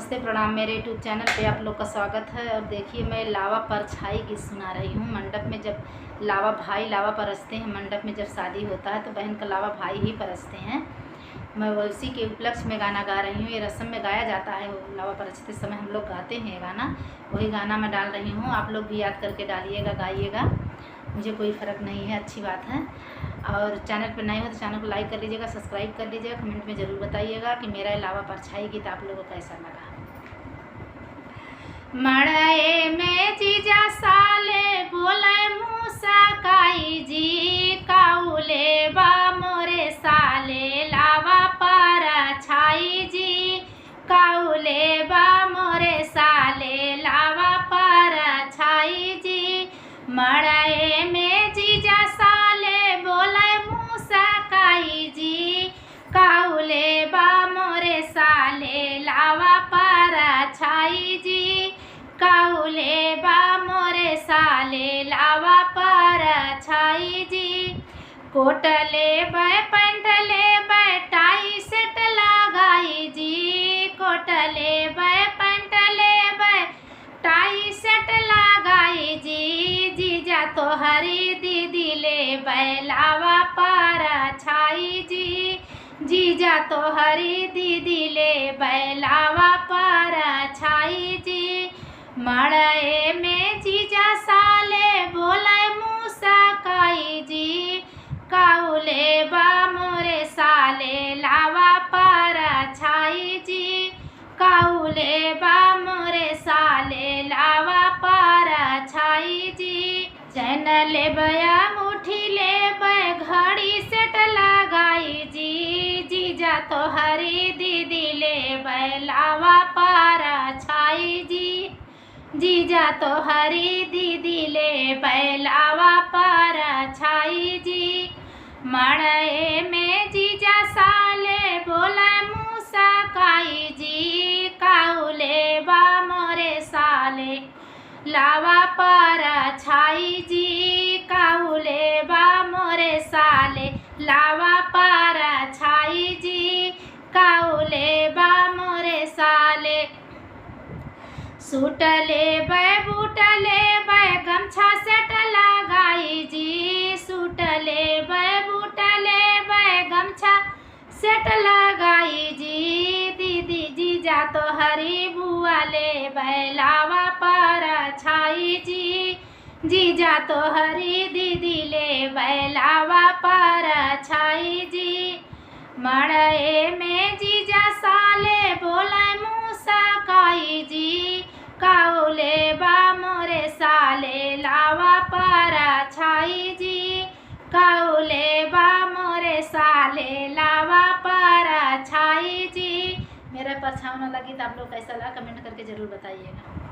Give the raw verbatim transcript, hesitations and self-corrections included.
नमस्ते, प्रणाम। मेरे YouTube चैनल पे आप लोग का स्वागत है। और देखिए, मैं लावा परछाई गीत सुना रही हूँ। मंडप में जब लावा भाई लावा परसते हैं, मंडप में जब शादी होता है तो बहन का लावा भाई ही परसते हैं। मैं उसी के उपलक्ष्य में गाना गा रही हूँ। ये रस्म में गाया जाता है, लावा परसते समय हम लोग गाते हैं ये गाना, वही गाना मैं डाल रही हूँ। आप लोग भी याद करके डालिएगा, गाइएगा, मुझे कोई फ़र्क नहीं है, अच्छी बात है। और चैनल पर नए हो तो चैनल को लाइक कर लीजिएगा, सब्सक्राइब कर लीजिएगा, कमेंट में ज़रूर बताइएगा कि मेरा लावा परछाई गीत आप लोगों को कैसा लगा। मड़ई में जीजा साले बोले मुसकाई जी, काउले बा मोरे साले लावा परछाई जी, काउले बा मोरे साले लावा परछाई जी। मड़ई में जीजा साले बोले मुसकाई जी, काउले बा मोरे साले लावा परछाई जी, काउले बा मोरे साले लावा परछाई जी। कोट लेबै, पैंट लेबै, टाई सेट लगाई जी, कोट लेबै, पैंट लेबै, टाई सेट लगाई जी, जीजा तोहरी दीदी लेबै लावा परछाई जी, जीजा तोहरी दीदी लेबै लावा परछाई जी। मड़ई में जीजा साले बोले मुसकाई जी, काउले बा मोरे साले लावा परछाई जी, काउले बा मोरे साले लावा परछाई जी। चैन लेबै, अंगूठी लेबै, घड़ी सेट लगाई जी, जीजा तोहरी दीदी लेबै लावा परछाई जी, जीजा तोहरी दीदी लेबै लावा परछाई जी। मड़ई में जीजा साले बोले मुसकाई जी, काउले बा मोरे साले लावा परछाई जी, काउले बा मोरे साले लावा परछाई जी, काउले बा मोरे साले। सूट लेबै, बूट लेबै, गमछा सेट लगाई जी, सूट लेबै, बूट लेबै, गमछा सेट लगाई जी, दीदी जीजा तोहरी बुआ लेबै लावा परछाई जी, जीजा तोहरी दीदी लेबै लावा परछाई जी। मड़ई में जीजा साले बोले मुसकाई जी, काउले बा मोरे साले लावा परछाई जी, काउले बा मोरे साले लावा परछाई जी। मेरा परछाई वाला गीत आप लोग कैसा लगा, कमेंट करके ज़रूर बताइएगा।